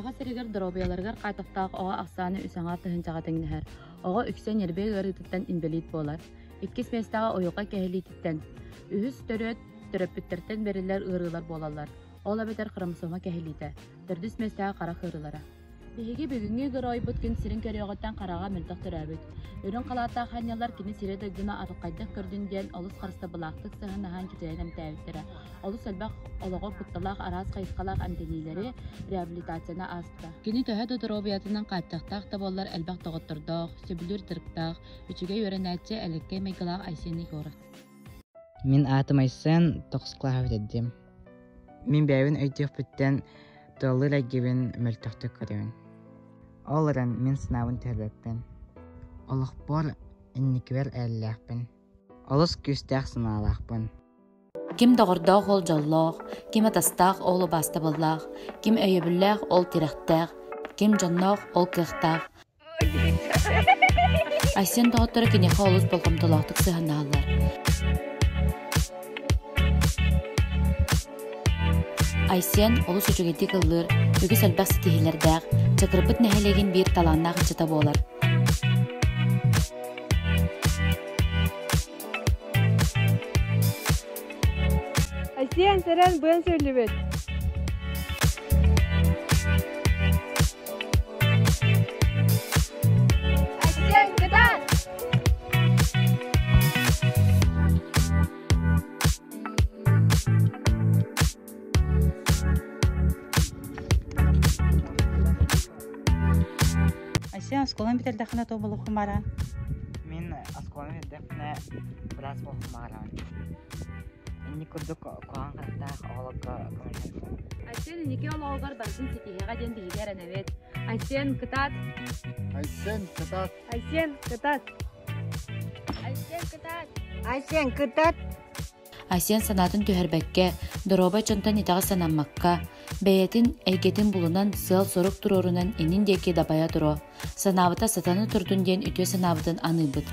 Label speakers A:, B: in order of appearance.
A: Саха сиригэр доруобуйаларыгар хаайтахтаах оҕо ахсаана үс аҥаар тыһыынчаҕа тэҥнэһэр. Оҕо үксэ ньиэрбэ ыарыытыттан инбэлиит буолар. Иккис миэстэҕэ уйулҕа кэһилиититтэн, үһүс төрүөт төрөппүттэртэн бэриллэр ыарыылар буолаллар. Ол эбэтэр хромосома кэһилиитэ, төрдүс миэстэҕэ харах ыарыылара. Биһиги бүгүҥҥү геройбут күн сирин көрүөҕүттэн хараҕа мөлтөх төрөөбүт. Үрүҥ халааттаах аанньаллар кини сири-дойдуну арылхайдык көрдүн диэн олус харыстабылаахтык сыһыаннаһан кичэйэн эмтээбиттэрэ. Олус элбэх олоҕор кутталаах араас хайысхалаах эмтэниилэри, реабилитацияны ааспыта. Кини төһө да доруобуйатынан хааччахтаах да буоллар элбэх доҕоттордоох, сөбүлүүр дьарыктаах, үчүгэй үөрэнээччи, элэккэй майгылаах Айсен Егоров.
B: Мин аатым Айсен, тохсус кылааһы бүтэрдим. Мин бэйэбин өйдүөхпүттэн тыаллыыр эйгэбин мөлтөхтүк көрөбүн. Ол эрэн мин санаабын түһэрбэппин. Олохпор инникибэр эрэллээхпин. Олус күүстээх санаалаахпын.
A: Ким доҕордоох ол дьоллоох, ким атастаах ол убаастабыллаах, ким өйөбүллээх ол тирэхтээх, ким дьонноох ол кыахтаах. Айсен доҕотторо киниэхэ олус болҕомтолоохтук сыһыаннаһаллар. Айсен олус үчүгэйдик ыллыыр, үгүс элбэх ситиһиилэрдээх, Чакырбыт нэһилиэгин биир талааннаах ыччата буолар.
C: Айсен сэрэн быан сөйлүбүт. Айсен кытаат!
D: Айсен оскуоланы бүтэрдэххинэ туох буолуоххун баараа?
B: Мин оскуоланы бүтэрдэхпинэ быраас буолуохпун баҕарабын. Инник курдук куһаҕан харахтаах оҕолорго көмөлөһөбүн.
A: Айсен инники олоҕугар барытын ситиһиэҕэ диэн биһиги эрэнэбит. Айсен, кытаат!
E: Айсен, кытаат!
C: Айсен, кытаат!
A: Айсен, кытаат!
F: Айсен, кытаат!
A: Айсен санаатын түһэрбэккэ, доруобай дьонтон итэҕэс санаммакка, бэйэтин эйгэтин булунан сыал-сорук туруорунан иннин диэки дабайа туруо, санаабыта сатана турдун диэн үтүө санаабытын аныыбыт.